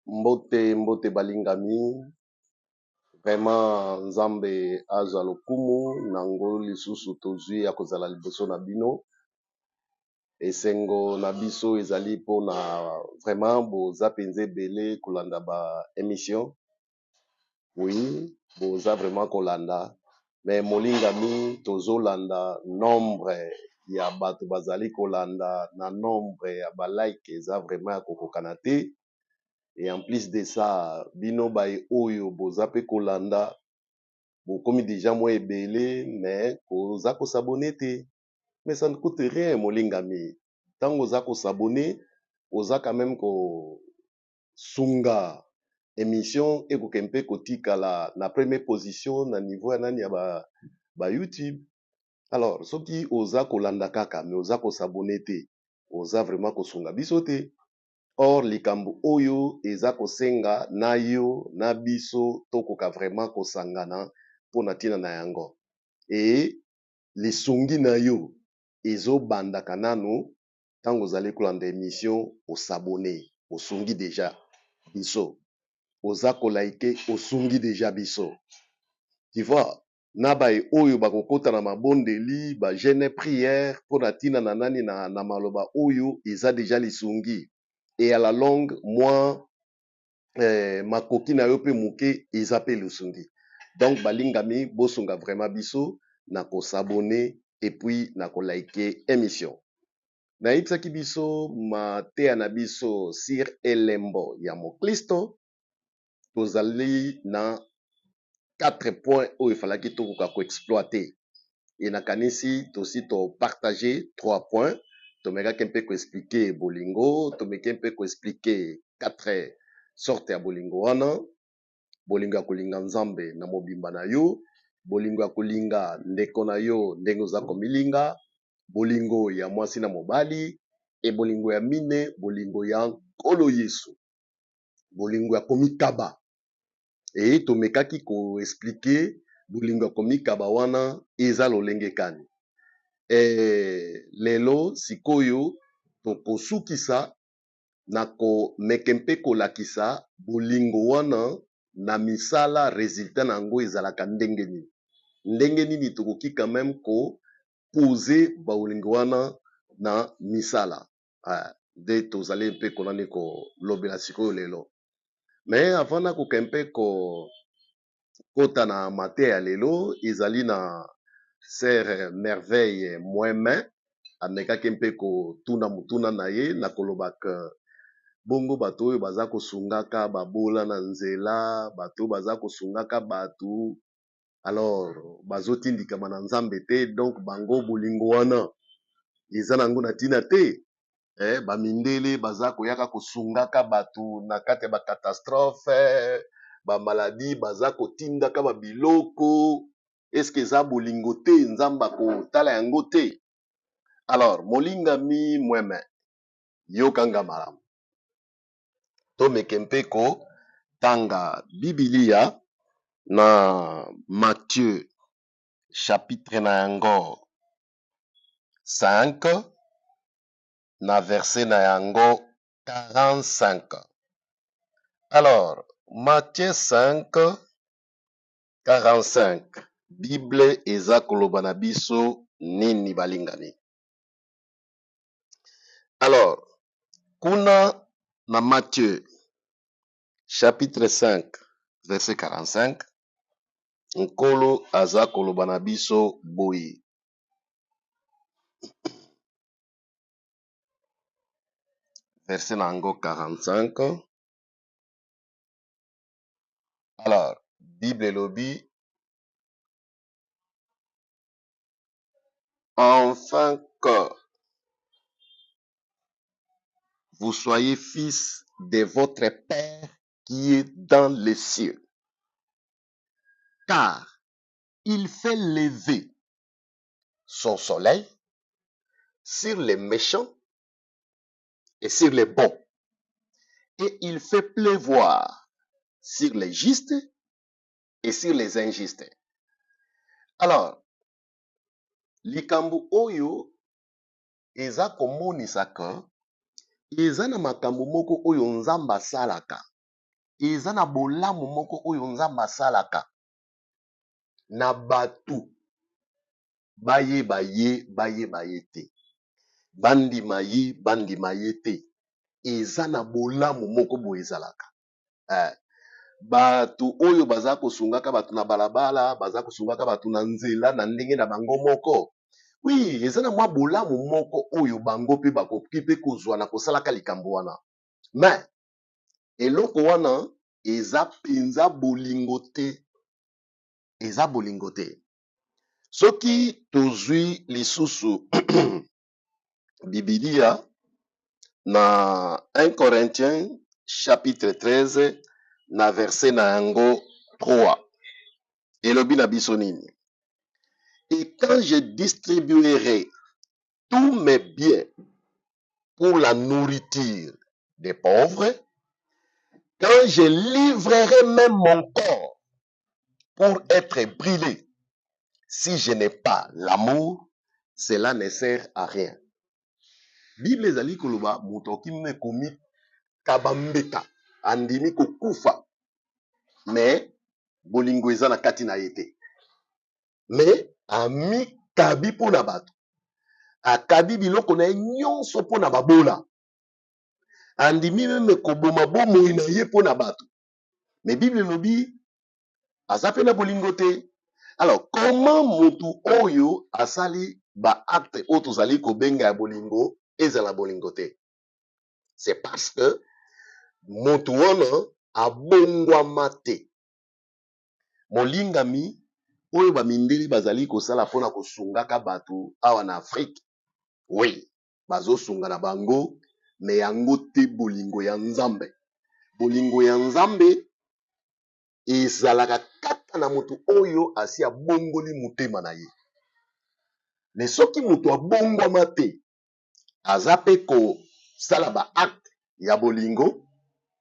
Mbote mbote balingami, vraiment Nzambe azwa lokumu na ngolu lisusu tozwi ya kozala liboso na bino. Esengo na biso ezali mpona vraiment boza mpenza ebele kolanda ba emission, oui boza vraiment kolanda me molingami tozolanda nombre ya bato bazali kolanda na nombre ya ba like eza vraiment ya kokokana te. Et en plus de ça bino baye oyo boza pe kolanda bokomi deja mwa ebele mais koza ko s'abonner te, mais ça ne coûte rien molingami. Ntango oza ko s'abonner oza quand même kosunga émission ekoke mpe kotikala na première position na niveau ya nani ya ba YouTube. Alors soki oza kolanda kaka mais oza ko s'abonner te, oza vraiment kosunga biso te. Or likambo oyo eza kosenga na yo na biso tokoka vraiment kosangana mpona ntina na yango. E lisungi na yo ezobandaka nanu ntango ozali kolanda émission, os'abonner, osungi deja biso. Oza kolike, osungi deja biso. Tu vois, na baye oyo bakokota na mabondeli ba jeûne prière mpona ntina na nani na maloba oyo eza deja lisungi. Et à la longue moi makoki na yo mpe moke eza mpe lisungi. Donc balingami bosunga vraiment biso na kos'abonner et puis na kolike émission. Nayebisaki biso mateya na biso sur elembo ya moklisto, tozali na 4 points oyo efalaki tokoka koexploiter. E nakanisi tosi topartage 3 points, tomekaki mpe koexpliquer bolingo, tomeki mpe koexpliquer 4 sorte ya bolingo wana: bolingo ya kolinga Nzambe na mobimba na yo, bolingo ya kolinga ndeko na yo ndenge oza komilinga, bolingo ya mwasi na mobali, e bolingo ya mine, bolingo ya Nkolo Yesu, bolingo ya komikaba. E tomekaki koexpliquer bolingo ya komikaba wana eza lolenge kani. Lelo sikoyo tokosukisa na komeke mpe kolakisa bolingo wana na misala, resultat na yango ezalaka ndenge nini, ndenge nini tokoki quand même koposer bolingo wana na misala. Nde tozali mpe konani kolobela sikoyo lelo. Mais avant nakoka mpe kokota na mateya ya lelo, ezali na sœur Merveille Mweme amekaki mpe kotuna motuna na ye na kolobaka bongo bato oyo baza kosungaka babola na nzela, bato oyo baza kosungaka bato, alors bazotindikama na Nzambe te, donc bango bolingo wana eza nango na ntina te. Bamindele baza koyaka kosungaka bato na kati ya bacatastrophe, bamaladi, baza kotindaka babiloko, eske eza bolingo te? Nzambe akotala yango te? Alors molingami Mweme, yokanga malamu, tomeke mpe kotanga Bibilia na Matthieu chapitre na yango 5 na verset na yango 45. Alors Matthieu 5 45, Bible eza koloba na biso nini balingami? Alors kuna na Matthieu chapitre 5 verset 45, Nkolo aza koloba na biso boye. Verset na yango 45. Alors Bible elobi: enfin que vous soyez fils de votre Père qui est dans les cieux. Car il fait lever son soleil sur les méchants et sur les bons, et il fait pleuvoir sur les justes et sur les injustes. Alors, likambo oyo eza komonisa ke eza na makambo moko oyo Nzambe asalaka. Eza na bolamu moko oyo Nzambe asalaka na bato, bayeba ye, bayeba ye te, bandima ye, bandima ye te. Eza na bolamu moko boye ezalaka. Bato oyo baza kosungaka bato na balabala, baza kosungaka bato na nzela na ndenge na bango moko. Oui, eza na mwa bolamu moko oyo bango mpe bakoki mpe kozwa na kosalaka likambo wana. Mais eloko wana eza mpenza bolingo te. Eza bolingo te. Soki tozwi lisusu Bibilia na 1 Corinthiens chapitre 13 na verset na yango 3, elobi na biso nini? Et quand je distribuerai tous mes biens pour la nourriture des pauvres, quand je livrerai même mon corps pour être brûlé, si je n'ai pas l'amour, cela ne sert à rien. Bible ezali koloba moto akoki même komikaba mbeka, andimi kokufa, mais bolingo eza na kati na ye te. Mais amikabi mpona bato, akabi biloko na ye nyonso mpona babola, andimi même koboma bomoi na ye mpona bato. Mais Bible elobi aza mpe na bolingo te. Alors comment motu oyo asali ba acte oyo tozali kobenga ya bolingo ezala bolingo te? C'est parce que motu wana abongwama te. Molingami, oyo bamindeli bazali kosala mpona kosungaka bato awa na Afrique, oui, bazosunga na bango, mais yango te bolingo ya Nzambe. Bolingo ya Nzambe ezalaka kaka na motu oyo asi abongoli motema na ye. Mais soki moto abongwama te, aza mpe kosala ba acte ya bolingo,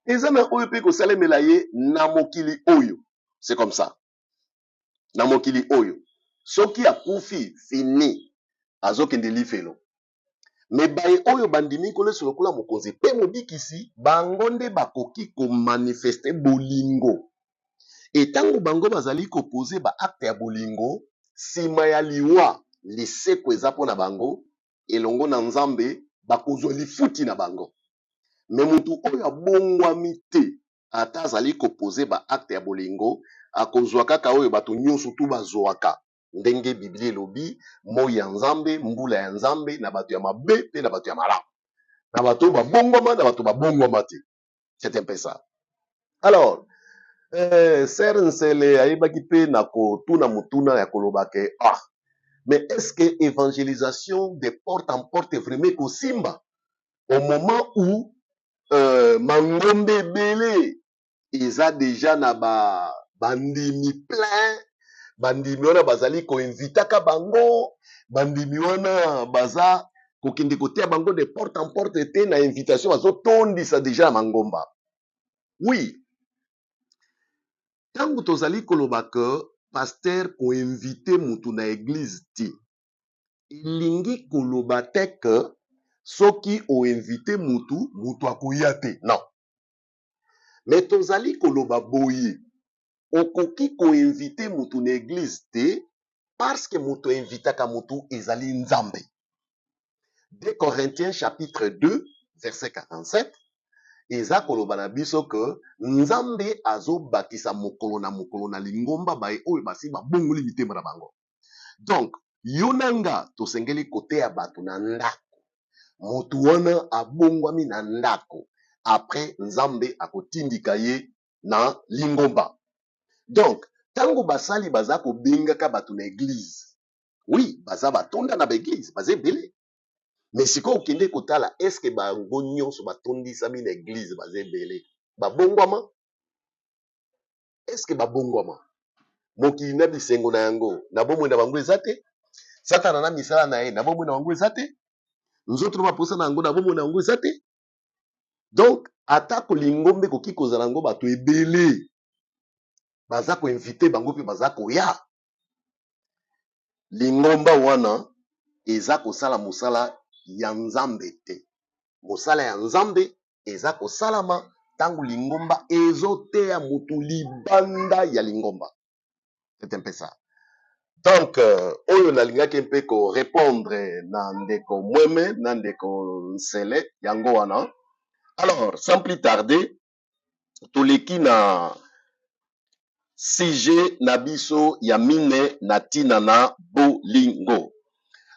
eza na oyo mpe kosalemela ye na mokili oyo. C'est comme ça. Na mokili oyo, soki akufi, fini, azokende lifelo. Mais baye oyo bandimi Nkolo Yesu lokola mokonzi mpe mobikisi, bango nde bakoki komanifester bolingo. E ntango bango bazali koposer ba acte ya bolingo, nsima ya liwa, liseko eza mpona bango elongo na Nzambe, bakozwa lifuti na bango. Mais motu oyo abongwami te, ata azali koposer ba acte ya bolingo, akozwa kaka oyo bato nyonso tu bazwaka. Ndenge Biblia elobi, moi ya Nzambe, mbula ya Nzambe na bato ya mabe mpe na bato ya malamu, na bato oyo babongwama, na bato babongwama te. C'est un peu ça. Alors sœur Nsele ayebaki mpe na kotuna motuna ya koloba ke ah, mais est ce que évangélisation de porte en porte vraiment ekosimba au moment où mangombe ebele eza déjà na bandimi plein, bandimi wana bazali koinvitaka bango, bandimi wana baza kokende koteya bango de porte en porte te, na invitation bazotondisa déjà na mangomba? Oui, ntango tozali koloba ke pasteur koinviter mutu na église te, elingi koloba te ke soki oinviter mutu, mutu akoya te. Non, mais tozali koloba boye: okoki koinviter mutu na église te, parce que moto ainvitaka mutu ezali Nzambe. 2 Corinthiens chapitre 2 verset 47 eza koloba na biso ke Nzambe azobakisa mokolo na mokolo na lingomba baye oyo basi babongoli mitema na bango. Donc yo na nga tosengeli koteya bato na ndako. Motu wana abongwami na ndako, après Nzambe akotindika ye na lingomba. Donc ntango basali baza kobengaka bato na église, oui, baza batonda na baéglise, baza ebele. Mais sikoyo okende kotala, est-ce bango nyonso batondisami na église, baza ebele, babongwama? Est-ce babongwama? Mokili na bisengo na yango na bomoi na bango eza te, Satana na misala na ye na bomoi na bango eza te, nzoto na baposa na yango na bomoi na yango eza te. Donc atako lingomba ekoki kozala yango bato ebele, baza koinviter bango mpe baza koya, lingomba wana eza kosala mosala ya Nzambe te. Mosala ya Nzambe eza kosalama ntango Ntango lingomba ezoteya motu libanda ya lingomba, c'est un peu ça. Donc oyo nalingaki mpe korépondre na ndeko Mweme na ndeko Nsele, yango wana. Alors, sans plus tarder, toleki na sujet na biso ya mine na ntina na bolingo.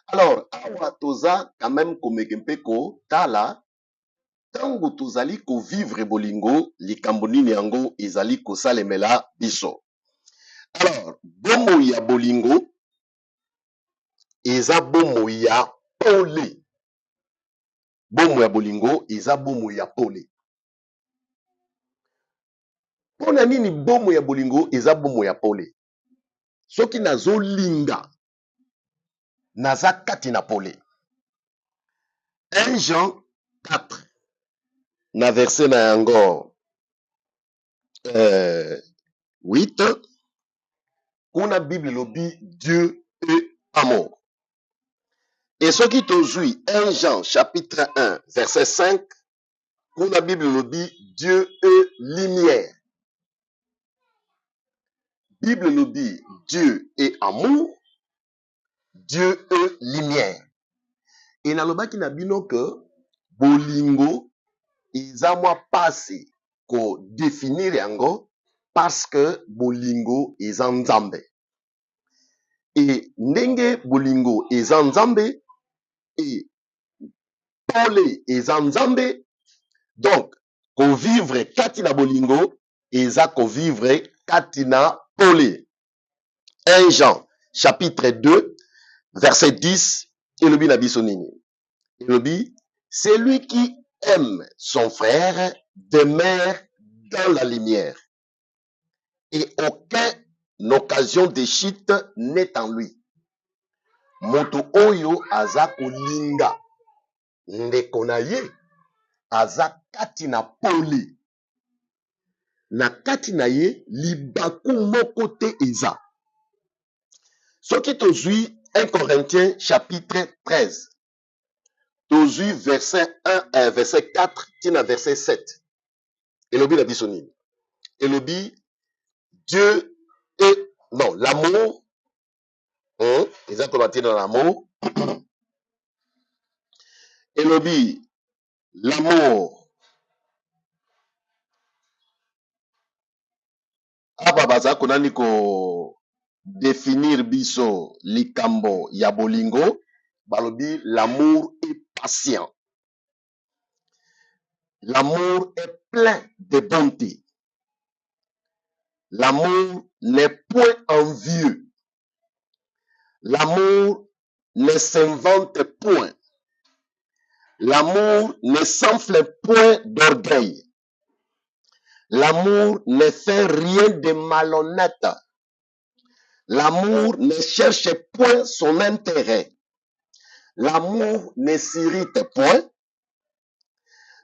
Alors awa toza quand même komeke mpe kotala, ntango tozali kovivre bolingo, likambo nini yango ezali kosalemela biso. Alors, bomoi ya bolingo eza bomoi ya pole. Bomoi ya bolingo eza bomoi ya pole. Mpo na nini bomoi ya bolingo eza bomoi ya pole? Soki nazolinga, naza kati na pole. 1 Jean 4 na verset na yango 8, kuna Bible elobi: "Dieu est amour." Et soki tozwi 1 Jean chapitre 1 verset 5, kuna Bible elobi: "Dieu est lumière." Bible elobi: "Dieu est amour, Dieu est lumière." E nalobaki na bino ke bolingo eza mwa pasi kodéfinir yango, parce que bolingo eza Nzambe. E ndenge bolingo eza Nzambe, e pole eza Nzambe, donc kovivre kati na bolingo eza kovivre kati na pole. 1 Jean chapitre 2 verset 10 elobi na biso nini? Elobi: "Celui qui aime son frère demeure dans la lumière et aucune occasion de chute n'est en lui." Moto oyo aza kolinga ndeko na ye aza kati na pole, na kati na ye libaku moko te eza. Soki tozwi 1 Corinthiens chapitre 13, tozwi verset 1, verset 4 tina verset 7, elobi na biso nini? Elobi: Dieu est, non, l'amour, eza koloba ntina na l'amour. Elobi: l'amour, awa baza konani kodéfinir biso likambo ya bolingo. Balobi: "L'amour est patient, l'amour est plein de bonté, l'amour n'est point envieux, l'amour ne s'invente point, l'amour ne s'enfle point d'orgueil, l'amour ne fait rien de malhonnête, l'amour ne cherche point son intérêt, l'amour ne s'irrite point,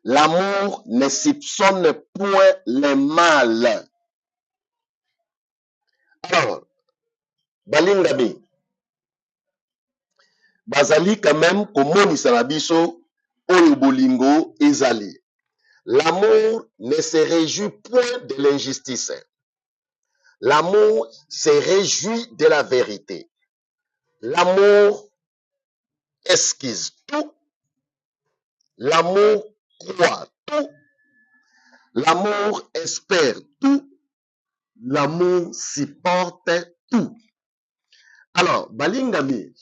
l'amour ne soupçonne point le mal." Alors, balingami, bazali quand même komonisa na biso oyo bolingo ezali. "L'amour ne se réjouit point de l'injustice, l'amour se réjouit de la vérité. L'amour excuse tout, l'amour croit tout, l'amour espère tout, l'amour supporte tout." Alors, balingami,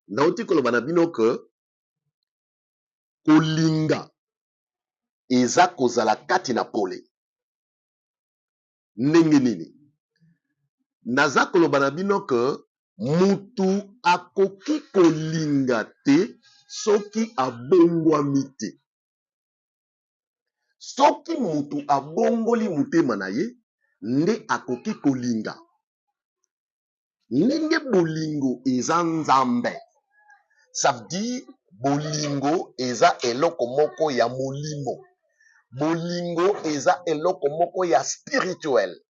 nauti koloba na bino ke kolinga eza kozala kati na pole. Ndenge nini naza koloba na bino ke mutu akoki kolinga te soki abongwami te? Soki mutu abongoli motema na ye, nde akoki kolinga. Ndenge bolingo eza Nzambe, ça veut dire bolingo eza eloko moko ya molimo, bolingo eza eloko moko ya spirituel.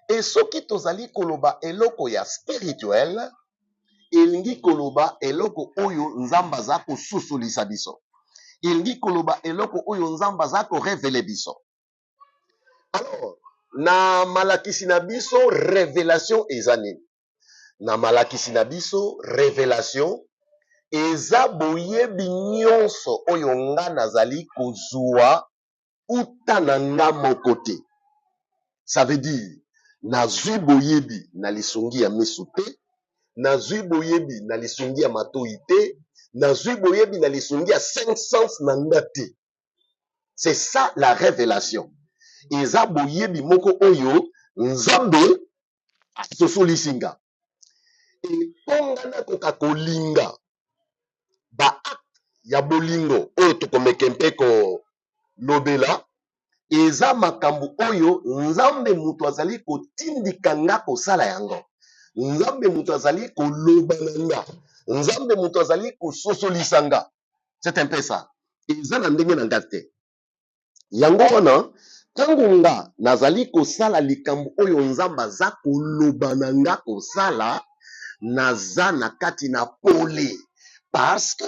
E soki tozali koloba eloko ya spirituel, elingi koloba eloko oyo Nzambe aza kosusulisa biso. Elingi koloba eloko oyo Nzambe aza ko-reveler biso. Alors, na malakisi na biso, revelation eza nini? Na malakisi na biso, revelation eza boyebi nyonso oyo nga nazali kozwa uta na nga moko te. Ça veut dire, nazwi boyebi na lisungi ya misu te, nazwi boyebi na lisungi ya matoyi te, nazwi boyebi na lisungi ya cinq sens na nga te. C'est ça la revelation. Eza boyebi moko oyo Nzambe asosolisi nga. E mpo nga nakoka kolinga ba acte ya bolingo oyo tokomeke mpe kolobela, eza makambo oyo Nzambe moto azali kotindika nga kosala yango. Nzambe moto azali koloba na nga. Nzambe moto azali kososolisa nga. C'est un peu ça. Eza na ndenge na nga te. Yango wana, ntango nga nazali kosala likambo oyo Nzambe aza koloba na nga kosala, naza na kati na pole. Parce que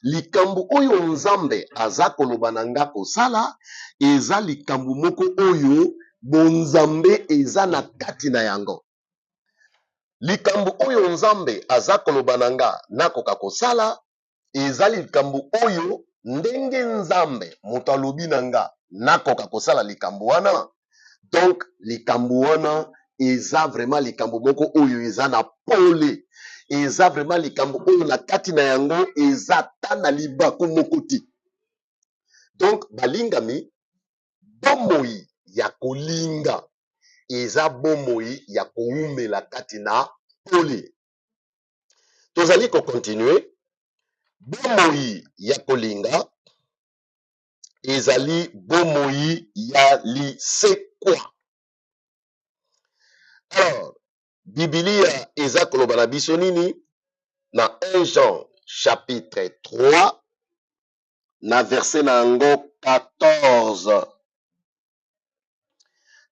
likambo oyo Nzambe aza koloba na nga kosala, eza likambo moko oyo bonzambe eza na kati na yango. Likambo oyo Nzambe aza koloba na nga nakoka kosala, eza likambo oyo ndenge Nzambe moto alobi na nga nakoka kosala likambo wana. Donc likambo wana eza vraiment likambo moko oyo eza na pole, eza vraiment likambo oyo na kati na yango eza ata na libaku moko te. Donc balingami, bomoi ya kolinga eza bomoi ya kowumela kati na pole. Tozali kokontinue. Bomoi ya kolinga ezali bomoi ya lisekwa. Alors, Biblia eza koloba na biso nini? Na 1 Jean chapitre 3 na verset na yango 14.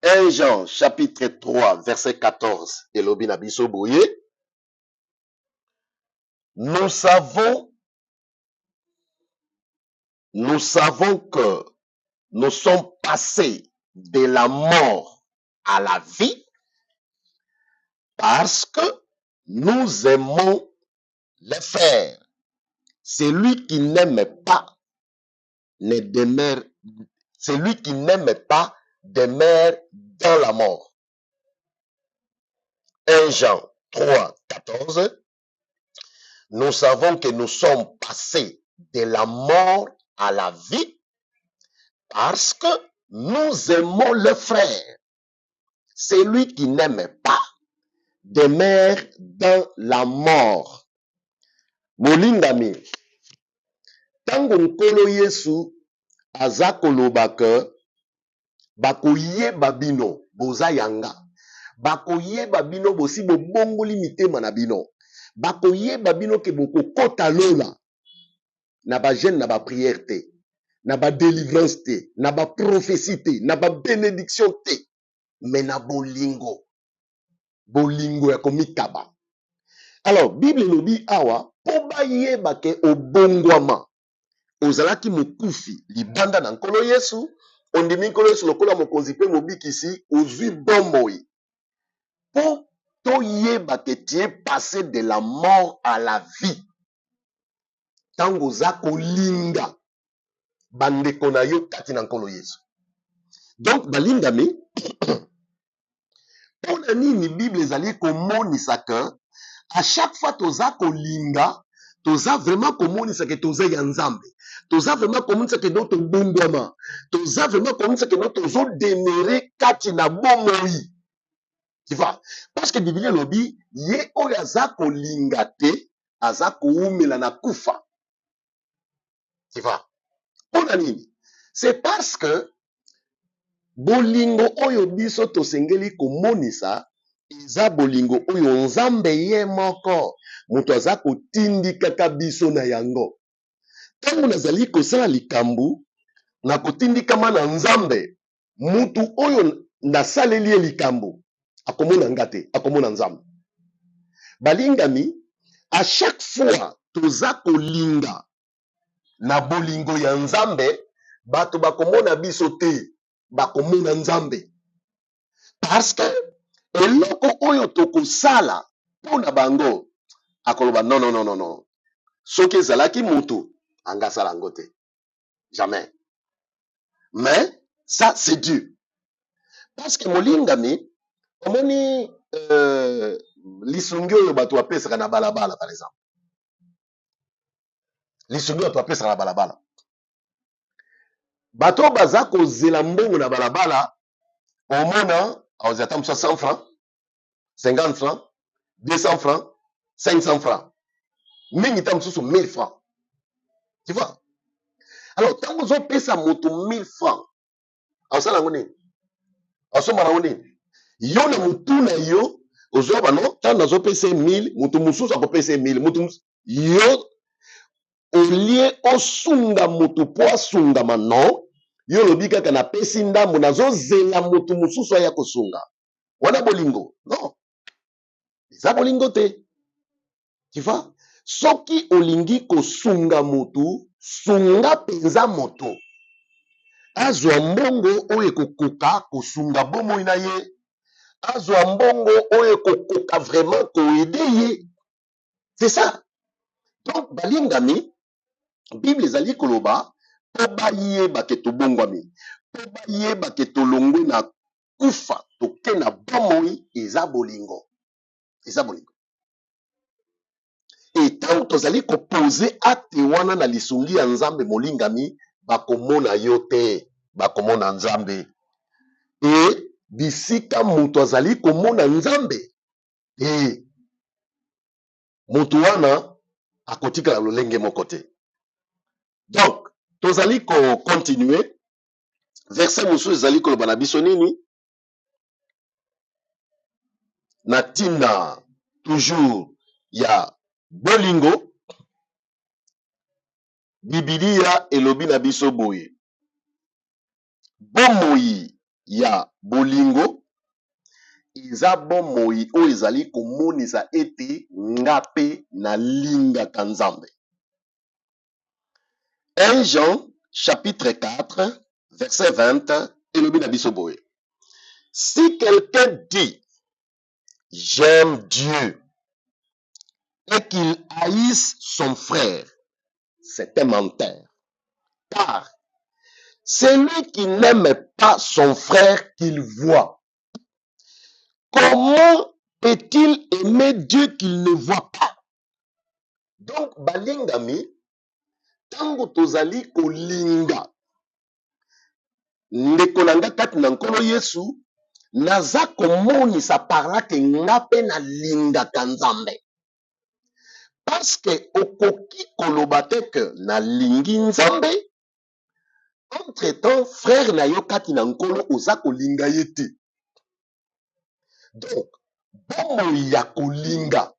1 Jean chapitre 3 verset 14 elobi na biso boye: Nous savons que nous sommes passés de la mort à la vie parce que nous aimons les frères. Celui qui n'aime pas ne demeure, celui qui n'aime pas demeure dans la mort. 1 Jean 3, 14. Nous savons que nous sommes passés de la mort à la vie parce que nous aimons le frère. Celui qui n'aime pas demeure dans la mort. Molingami, ntango Nkolo Yesu aza koloba ke bakoyeba bino boza yanga, bakoyeba bino bosi bobongoli mitema na bino, bakoyeba bino ke bokokota lola na bajeûne, na baprière te, na badélivrance te, na baprophétie te, na babénédiction te, mais na bolingo, bolingo ya komikaba. Alors Bible elobi awa, mpo bayeba ke obongwama, ozalaki mokufi libanda na Nkolo Yesu, ondimi Nkolo Yesu lokola mokonzi mpe mobikisi, ozwi bomoi, mpo toyeba ke tu es passé de la mort à la vie ntango oza kolinga bandeko na yo kati na Nkolo Yesu. Donc balingami, mpo na nini Bible ezali komonisa ke à chaque fois toza kolinga, toza vraiment komonisa ke toza ya Nzambe, toza vraiment komonisa ke do tobongwama, toza vraiment komonisa ke do tozodemeurer kati na bomoi, tu vois? Parce que Biblia elobi, ye oyo aza kolinga te aza kowumela na kufa, tu vois? Mpo na nini? C'est parce que bolingo oyo biso tosengeli komonisa eza bolingo oyo Nzambe ye moko moto aza kotindikaka biso na yango. Ntango nazali kosala likambo na kotindikama na Nzambe, mutu oyo nasaleli ye likambo akomona nga te, akomona Nzambe. Balingami, à chaque fois toza kolinga. Na bolingo ya Nzambe, bato bakomona biso te, bakomona Nzambe. Parce que eloko oyo tokosala mpo na bango, akoloba non, non, non, non, non. Soki ezalaki mutu, anga asala yango te. Jamais. Mais ça, c'est Dieu. Parce que molingami, omoni lisungi oyo bato bapesaka na balabala, par exemple. Lisungi oyo bato bapesaka na balabala. Bato oyo baza kozela mbongo na balabala, omona akozela ata mosusu 100 francs, 50 francs, 200 francs, 500 francs. Mingi ta mosusu 1000 francs. Tu vois? Alors, ntango ozopesa moto 1000 francs, akosala yango nini? Asomba yango nini? Yo na motu na yo, ozwa bano, ntango nazopesa ye 1000, moto mosusu akopesa ye 1000, moto mosusu, yo, olie osunga moto mpo asungama, non, yo olobi kaka napesi ndambo, nazozela moto mosusu aya kosunga. Wana bolingo? Non, eza bolingo te. Tu vois? Soki olingi kosunga motu, sunga mpenza moto azwa mbongo oyo ekokoka kosunga bomoi na ye, azwa mbongo oyo ekokoka vraiment koaider ye. C'est ça. Donc balingami, Bible ezali koloba mpo bayeba ke tobongwami, mpo bayeba ke tolongwe na kufa toke na bomoi, eza bolingo, eza bolingo. E ntango tozali koposer acte wana na lisungi ya Nzambe, molingami, bakomona yo te, bakomona Nzambe. E bisika moto azali komona Nzambe, e moto wana akotikala lolenge moko te. Donc tozali kocontinuer. Verset mosusu ezali koloba na biso nini na ntina toujours ya bolingo? Bibilia elobi na biso boye: bomoi ya bolingo eza bomoi oyo ezali komonisa ete nga mpe nalingaka Nzambe. 1 Jean chapitre 4 verset 20 elobi na biso boye: si quelqu'un dit j'aime Dieu et qu'il haïsse son frère, c'est un menteur, car celui qui n'aime pas son frère qu'il voit, comment peut-il aimer Dieu qu'il ne voit pas? Donc balingami, ntango tozali kolinga ndeko na nga kati na Nkolo Yesu, naza komonisa par là ke nga mpe nalingaka Nzambe. Parce que okoki koloba te ke nalingi Nzambe, entre temps frère na yo kati na Nkolo oza kolinga ye te. Donc bomoi ya kolinga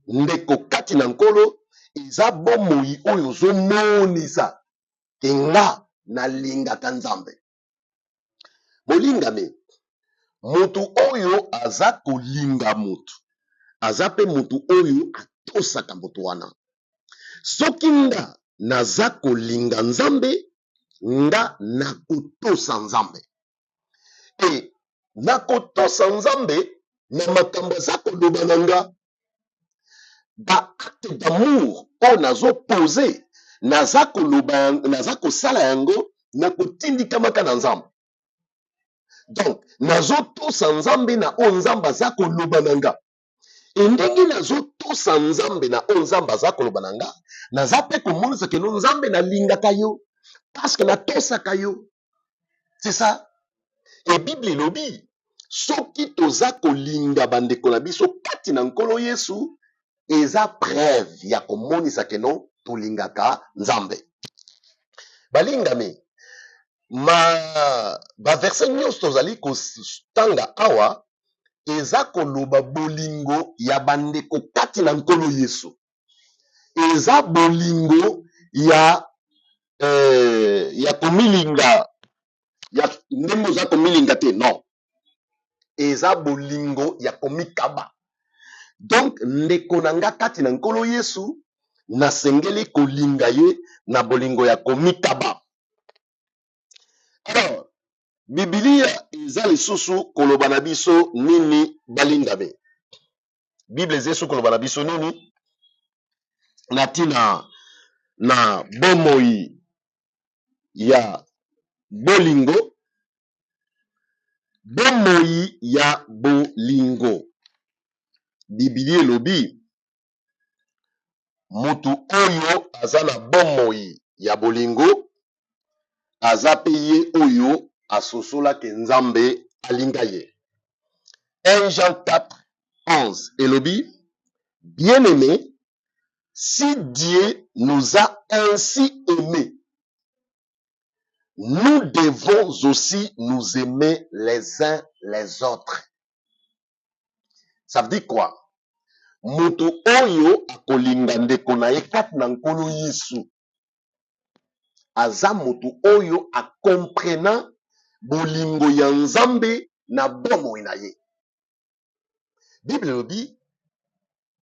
ndeko kati na Nkolo eza bomoi oyo ozomonisa ke nga nalingaka Nzambe. Molingami, motu oyo aza kolinga motu aza mpe motu oyo atosaka motu wana. Soki nga naza kolinga Nzambe, nga nakotosa Nzambe, e nakotosa Nzambe na makambo aza koloba na nga. Baacte d'amour oyo nazoposer, naza koloba, naza kosala yango na kotindikamaka na Nzambe. Donc nazotosa Nzambe na oyo Nzambe aza koloba na nga. E ndenge nazotosa Nzambe na oyo Nzambe aza koloba na nga, naza mpe komonisa keno Nzambe nalingaka yo parce que natosaka yo. C'est ça. E Bible elobi soki toza kolinga bandeko na biso kati na Nkolo Yesu, eza preuve ya komonisa keno tolingaka Nzambe. Balingami, ma baverset nyonso tozali kotanga awa eza koloba bolingo ya bandeko kati na Nkolo Yesu. Eza bolingo ya komilinga, ya ndenge oza komilinga te, non, eza bolingo ya komikaba. Donc ndeko na nga kati na Nkolo Yesu, Nasengeli kolinga ye na bolingo ya komikaba. Alors, Bibilia eza lisusu koloba na biso nini, balingami? Bible eza lisusu koloba na biso nini na ntina na bomoi ya bolingo? Bomoi ya bolingo, Bibilia elobi mutu oyo aza na bomoi ya bolingo aza mpe ye oyo asosolaki Nzambe alinga ye. 1 Jean 4 11 elobi: "Bien-aimé, si Dieu nous a ainsi aimés, nous devons aussi nous aimer les uns les autres." Ça veut dire quoi? Moto oyo akolinga ndeko na ye kati na Nkolo Yesu aza moto oyo akomprena bolingo ya Nzambe na bomoi na ye. Bible elobi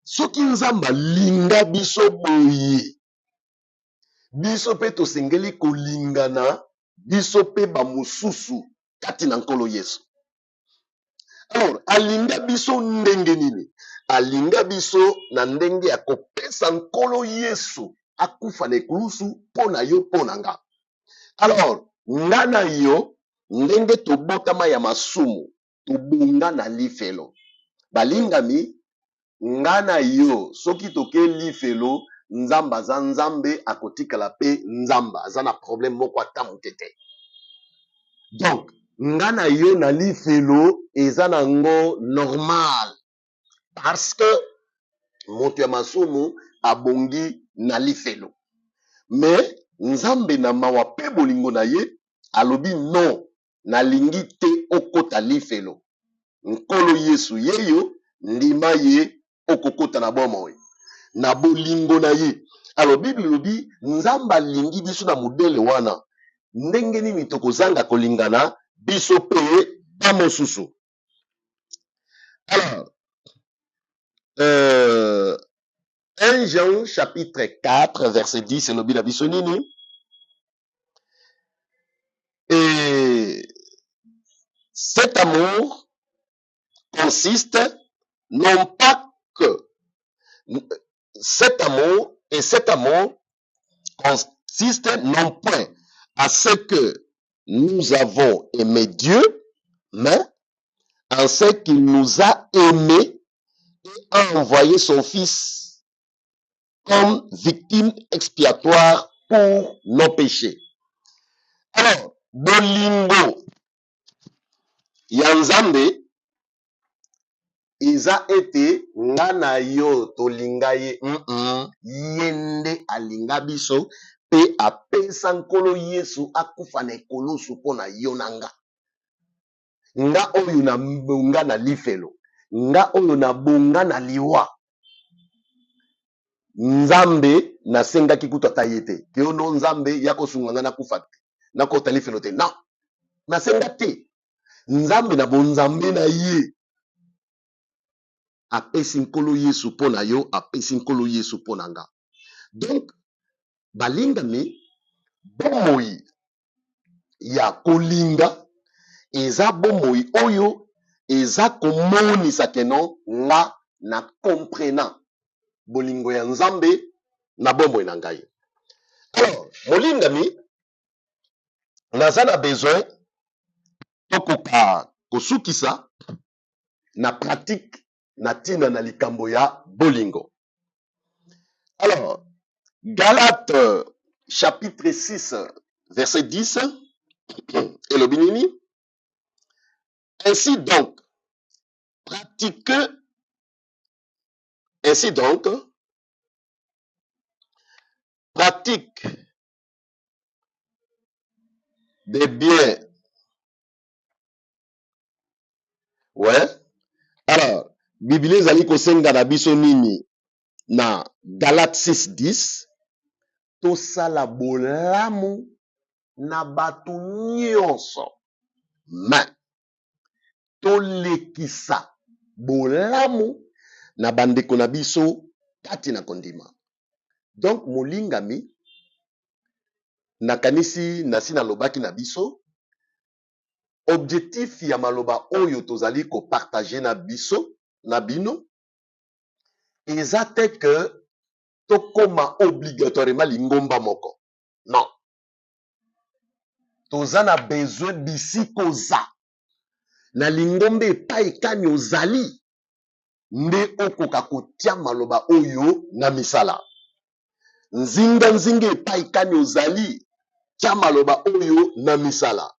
soki Nzambe alinga biso boye, biso mpe tosengeli kolingana biso mpe bamosusu kati na Nkolo Yesu. Alors, alinga biso ndenge nini? Alinga biso na ndenge ya kopesa Nkolo Yesu akufa na ekulusu mpo na yo, mpo na nga. Alors, nga na yo, ndenge tobotama ya masumu, tobonga na lifelo. Balingami, nga na yo, soki toke lifelo, Nzambe aza Nzambe, akotikala mpe Nzambe, aza na problème moko ata moke te. Donc nga na yo na lifelo eza nango normal, parce que moto ya masumu abongi na lifelo. Mais Nzambe na mawa mpe bolingo na ye alobi: "Non, nalingi te okota lifelo. Nkolo Yesu yeyo, ndima ye, okokota na bomoi na bolingo na ye." Alors, Bible elobi Nzambe alingi biso na modèle wana. Ndenge nini tokozanga kolingana biso mpe bamosusu? Alors, 1 Jean chapitre 4 verset 10 elobi na biso nini? Et cet amour consiste non pas que cet amour et cet amour consiste non point à ce que nous avons aimé Dieu, mais en ce qu'il nous a aimés et a envoyé son Fils comme victime expiatoire pour nos péchés. Alors, bolingo ya Nzambe eza ete nga na yo tolinga ye. Ye nde alinga biso mpe apesa Nkolo Yesu akufa na ekulusu mpo na yo na nga. Nga oyo nabonga na lifelo, nga oyo nabonga na liwa, Nzambe nasengaki kutu ata ye te ke ono Nzambe ya kosunga nga nakufa te, nakota lifelo te. Non, nasenga te. Nzambe na bonzambe na ye apesi Nkolo Yesu mpo na yo, apesi Nkolo Yesu mpo na nga. Donc balingami, bomoi ya kolinga eza bomoi oyo eza komonisa que non, nga na comprena bolingo ya Nzambe na bomoi na ngai. Alors molingami, naza na besoin tokoka kosukisa na pratique na ntina na likambo ya bolingo. Alors, Galate chapitre 6 verset 10 elobi nini? Ainsi donc pratiquez, ainsi donc pratique des biens. Ouais, alors Biblia ezali kosenga na biso nini na Galate 6 10? Tosala bolamu na bato nyonso, mais tolekisa bolamu na bandeko na biso kati na kondima. Donc molingami, nakanisi nasi nalobaki na biso objectif ya maloba oyo tozali ko partager na biso na bino eza te que tokoma obligatoirement lingomba moko. Non. Toza na besoin bisika oza na lingomba epai kani ozali nde okoka kotia maloba oyo na misala. Nzinga nzinga epai kani ozali, tia maloba oyo na misala.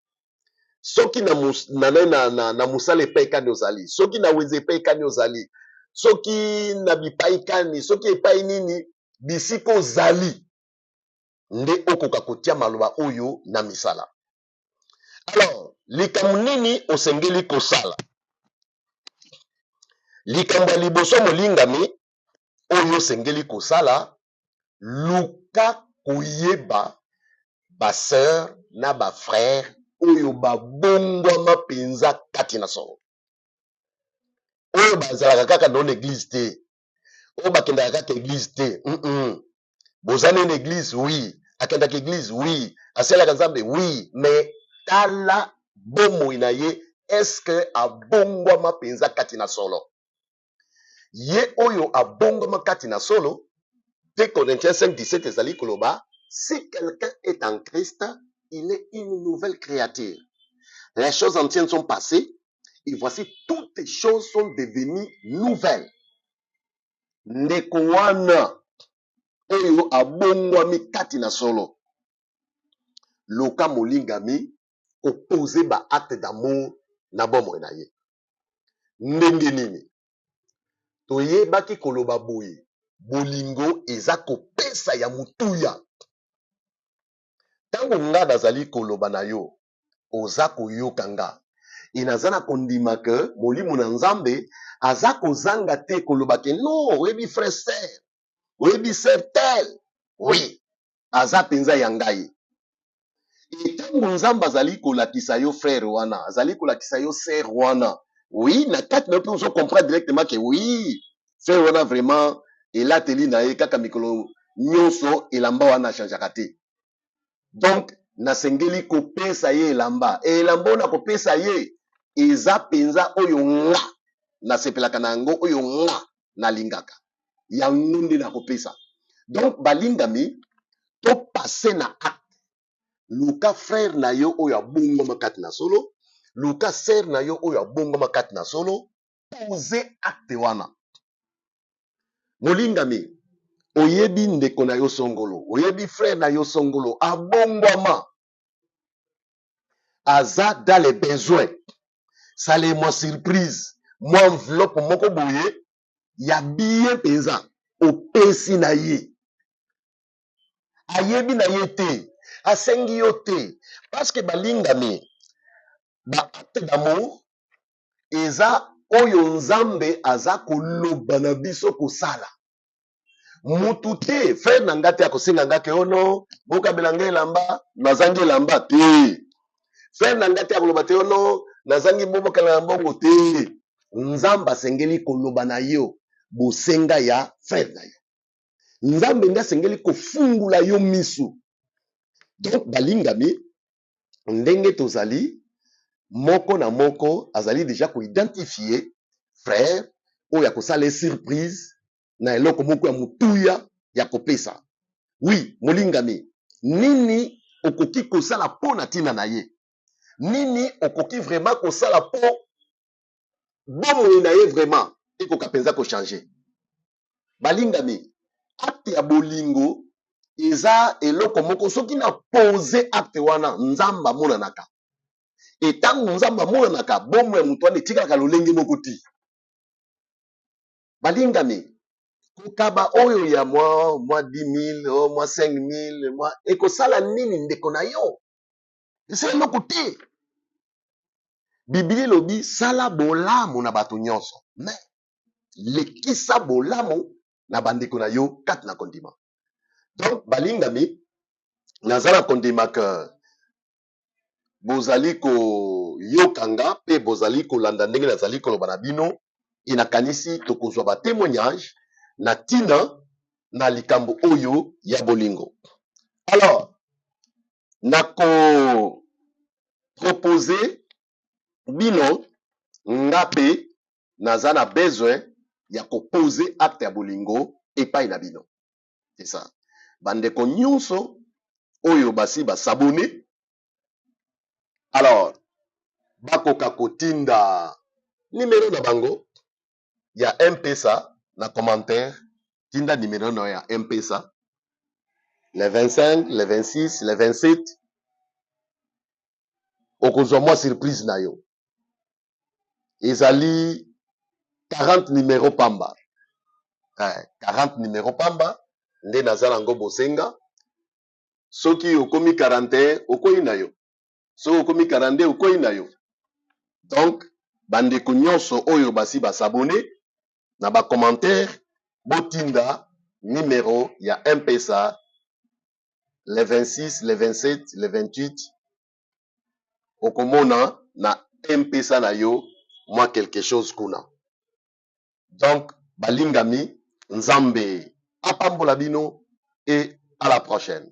Soki na, na, na, na, na mosala epai kani ozali, soki na wenze epai kani ozali, soki na bipai kani, soki epai nini, bisika ozali nde okoka kotia maloba oyo na misala. Alors, likambo nini osengeli kosala? Likambo ya liboso molingami oyo osengeli kosala, luka koyeba ba sœur na ba frère oyo babongwama mpenza kati na solo, oyo bazalaka kaka non église te, oyo bakendaka kaka église te. Boza nene église, oui, akendaka église, oui, asalaka Nzambe, oui, mais tala bomoi na ye, est-ce que abongwama mpenza kati na solo? Ye oyo abongwama kati na solo, 2 Corinthiens 5, 17 ezali koloba, si quelqu'un est en Christ, il est une nouvelle créature. Les choses anciennes sont passées, et voici toutes choses sont devenues nouvelles. Ndeko wana oyo abongwami kati na solo, luka molingami koposer ba acte d'amour na bomoi na ye. Ndenge nini? Toyebaki koloba boye, bolingo eza kopesa ya motuya. Ntango nga nazali koloba na yo, oza koyoka nga. E naza na kondima ke molimo na Nzambe aza kozanga te koloba ke non, oyebi frère sœur, oyebi sœur tel, oui, aza mpenza ya ngai. E ntango Nzambe azali kolakisa yo frère wana, azali kolakisa yo sœur wana, oui, na kati na yo mpe ozo comprendre directement ke oui, frère wana vraiment elateli na ye kaka mikolo nyonso elamba wana achangeaka te. Donc nasengeli kopesa ye elamba. Elamba oyo nakopesa ye eza mpenza oyo nga nasepelaka na yango, oyo nga nalingaka, yango nde nakopesa. Donc balingami, topase na acte. Luka frère na yo oyo abongwama kati na solo, luka sœur na yo oyo abongwama kati na solo, pose acte wana. Molingami, oyebi ndeko na yo songolo, oyebi frère na yo songolo abongwama, aza dans les besoins, sale mwa surprise, mwa enveloppe moko boye ya bien mpenza, opesi na ye. Ayebi na ye te, asengi yo te, parce que balingami, ba acte d'amour eza oyo Nzambe aza koloba na biso kosala. Mutu te, frère na nga te akosenga nga ke ono bokabela nga elamba, nazangi elamba te. Frère na nga te akoloba te ono nazangi bobokela na mbongo te. Nzambe asengeli koloba na yo bosenga ya frère na yo. Nzambe nde asengeli kofungula yo misu. Donc balingami, ndenge tozali moko na moko azali déjà koidentifier frère oyo akosala surprise na eloko moko ya motuya ya kopesa. Oui, molingami, nini okoki kosala mpo na ntina na ye? Nini okoki vraiment kosala mpo bomoi na ye vraiment ekoka mpenza kochanger? Balingami, acte ya bolingo eza eloko moko, soki na pose acte wana, Nzambe amonanaka. Etango Nzambe amonanaka, bomoi ya moto wana etikalaka lolenge moko te. Balingami, kokaba oyo ya mwa 10 000, oh, mwa 5 000, mwa ekosala nini ndeko na yo? Esala eloko te. Biblia elobi sala bolamu na bato nyonso, mais lekisa bolamu na bandeko na yo kati na kondima. Donc balingami, naza na kondima ke bozali koyoka nga mpe bozali kolanda ndenge nazali koloba na bino. E nakanisi tokozwa ba témoignage na ntina na likambo oyo ya bolingo. Alors, nako proposer bino, nga mpe naza na besoin ya koposer acte ya bolingo epai na bino. C'est ça. Bandeko nyonso oyo basi bas'abonner, alors bakoka kotinda nimero na bango ya M-Pesa na commentaire. Tinda nimero na yo ya M-Pesa le 25, le 26, le 27, okozwa mwa surprise na yo. Ezali 40 numero pamba, 40 numero pamba nde naza nango bosenga. Soki okomi 41, okoyi na yo. Soki okomi 42, okoyi na yo. Donc bandeko nyonso oyo basi bas'abonner, na bacommentaire botinda numero ya M-Pesa le 26, le 27, le 28. Okomona na M-Pesa na yo mwa quelque chose kuna. Donc balingami, Nzambe apambola bino et à la prochaine.